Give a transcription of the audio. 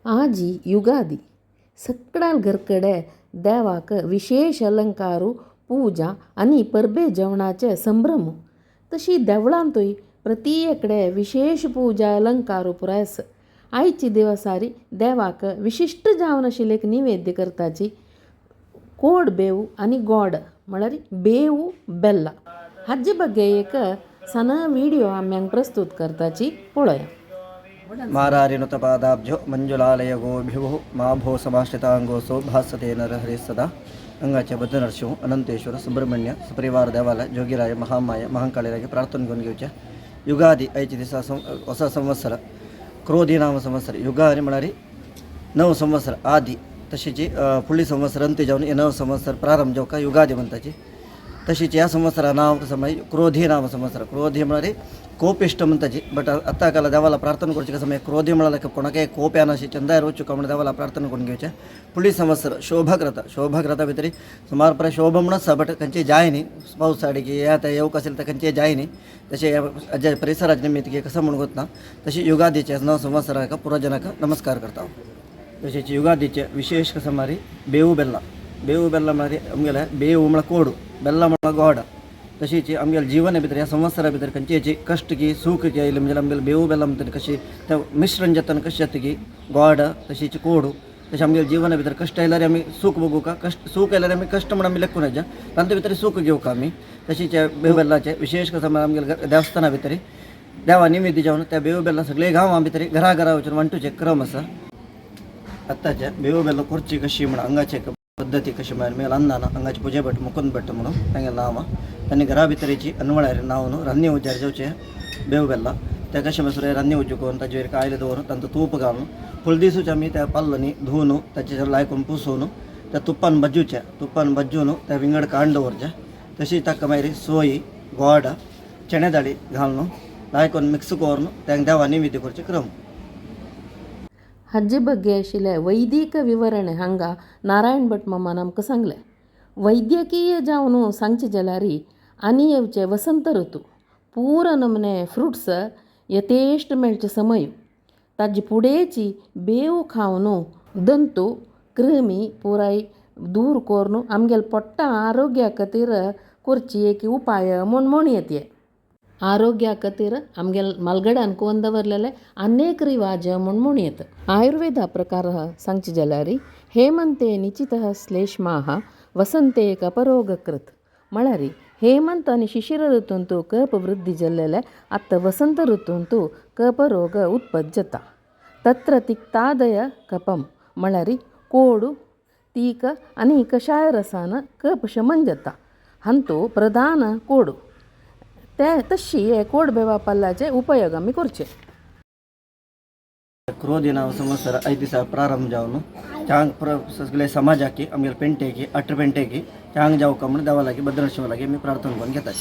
आजी युगादी सगळ्या घरकडे देवाक विशेश अलंकारू पुजा आनी परबे जेवणाचे संभ्रम. तशी देवळांतूय प्रत्येकडे विशेश पुजा अलंकारू पुराय आसा. आयचे दिवसारी देवाक विशिश्ट जावन आशिल्ले एक निवेद्य करताची कोड बेव आनी गोड म्हळ्यार बेव बेल्ला हाजे ಬಗ್ಗೆ एक ಸಣ್ಣ ವಿಡಿಯೋ ಆಮ್ಯಾಂಗ ಪ್ರಸ್ತುತ करताची पळोवया. ಮಾರಾರಿನುತಪಾದಾಬ್ಜೋ ಮಂಜುಲಾಲಯ ಗೋಭಿಭು ಮಾ ಭೋ ಸಮಾಶ್ರಿತಾಂಗೋಸೋ ಭಾಸತೆ ನರಹರಿ ಸದಾ. ಅಂಗಾಚೆ ಬದ್ಧನರಸಿಂಹ ಅನಂತೇಶ್ವರ ಸುಬ್ರಹ್ಮಣ್ಯ ಸಪರಿವಾರ ದೇವಾಲಯ ಜೋಗಿರಾಯ ಮಹಾಮಾಯ ಮಹಾಂಕಾಳಿರಾಗಿ ಪ್ರಾರ್ಥನೆ घेवचे. युगादी आयचे दिसा ಹೊಸ संवत्सर, क्रोधी नाम संवत्सर. युगादी म्हळ्यार नव संवत्सर आदी. तशीची फुडली संवत्सर अंत्य जावन हे नव संवत्सर प्रारंभ जावका युगादी म्हणटाची. तशीच ह्या संवत्सरा नाव कसं मागीर क्रोधी नाम संवत्सर. क्रोधी म्हळ्यार कोपिश्ट म्हणटाची. बट आतां काला देवाला प्रार्थना करची कसं मागीर क्रोधी म्हळ्यार कोणाकय कोप येना चंदायर वचूका म्हण देवाला प्रार्थना करून घेवचें. फुडली संवत्सर शोभकृत. शोभकृत भितर सुमार प्राय शोभ म्हणून आसा, बट खंयचे जाय न्ही. पावस साडी की हे आतां येवंक आसले तर खंयचे जाय न्ही. तशें ह्या परिसराचे निमित्त की कसं म्हणून ना. तशी युगादीचे नव संवत्सराक पुर्वजनाक नमस्कार करता. तशेंच युगादीचे विशेष कसं मारी ಬೇವು ಬೆಲ್ಲ. ಬೇವು ಬೆಲ್ಲ म्हळ्यार आमगेले ಬೇವು म्हळ्यार कोडू, ಬೆಲ್ಲ म्हळ्यार गोड. तशीच आमगेले जीवन भितर ह्या संवत्सरा भितर खंयची कश्ट की सूख की आयले म्हणजे आमगेले बेವು बेल्ल म्हणटा कशी त्या मिश्रण जाताना कशें जाता की गोड तशीच कोडू. तशें आमगेले जीवना भितर कश्ट आयल्यार आमी सूख भोगूका, कश्ट सूख आयल्यार आमी कश्ट म्हण आमी लेखूं नज, तांचे भितर सूख घेवका आमी. तशीच बेव बेल्लाचे विशेष कसं म्हळ्यार आमगेले देवस्थाना भितर देवा निवेद्य जावन त्या बेव बेल्ला सगळे गांवां भितर घरा घरा वचून वांटूचे क्रम आसा. आत्ताच्या बेव बेल्ल करची कशी म्हण हांगाचे पद्दती कशी म्हळ्यार मेल अन्नान हांगाचे पुजे भट मुकुंद भट म्हणून तांगेलें नांव. तांणी घरा भितरेची अनवळ्यार नांव न्हू रान्नी उज्यार जेवचें बेव बेल्ला. त्या कशें म्हणसर रान्नी उज्जू करून ताजेर कायले दवरून तांचो तूप घालून फुल दिसूच आमी त्या पाल्लांनी धुवन ताचेर लायकून पुसून त्या तुपान भाजूचें. तुपान भाजून त्या विंगड काडून दवरचें. तशी ताका मागीर सोय, गोड, चणे दाळी घालून लायकून मिक्स करून तांकां देवा निवेद्य करचें क्रम. हाजे ಬಗ್ಗೆ आशिल्ले वैदीक विवरण हांगा नारायण भट मामान आमकां सांगलें. वैद्यकीय जावन सांगचें जाल्यार आनी येवचे वसंत ऋतू पुरो नमने फ्रुट्स यथेश्ट मेळचे समय. ताजे पुडेची बेव खावन दंतू कृमी पुराय दूर करून आमगेले पोट्टा आरोग्या खातीर करची एक उपाय म्हूण म्हणयेत. आरोग्या खातीर आमगेले मालगड्यान कोन्न दवरलेले अनेक रिवाज म्हूण म्हणयेत. आयुर्वेदा प्रकार सांगचे जाल्यार हेमंते निचितः श्लेष्माः वसंते कपरोगकृत म्हळ्यार हेमंत आनी शिशिर ऋतूंत कप वृद्धी जाल्लेले आतां वसंत ऋतूंत कप रोग उत्पत्त जाता. तत्र तिक्तादय कपम म्हळ्यार कोडू, तीक आनी कशाय रसान कप शमन जाता. हांतू प्रधान कोडू ते तशी हे कोड बेवा पल्ल्याचे उपयोग आमी करचे. क्रोधी नाव संवत्सर ಐದು ದಿವಸ ಪ್ರಾರಂಭ जावन चांग सगळे समाजाकी आमगेले पेंटेकी अठरा पेंटेकी चांग जावका म्हणून देवालागी भद्रशिवालागी आमी प्रार्थना करून घेतात.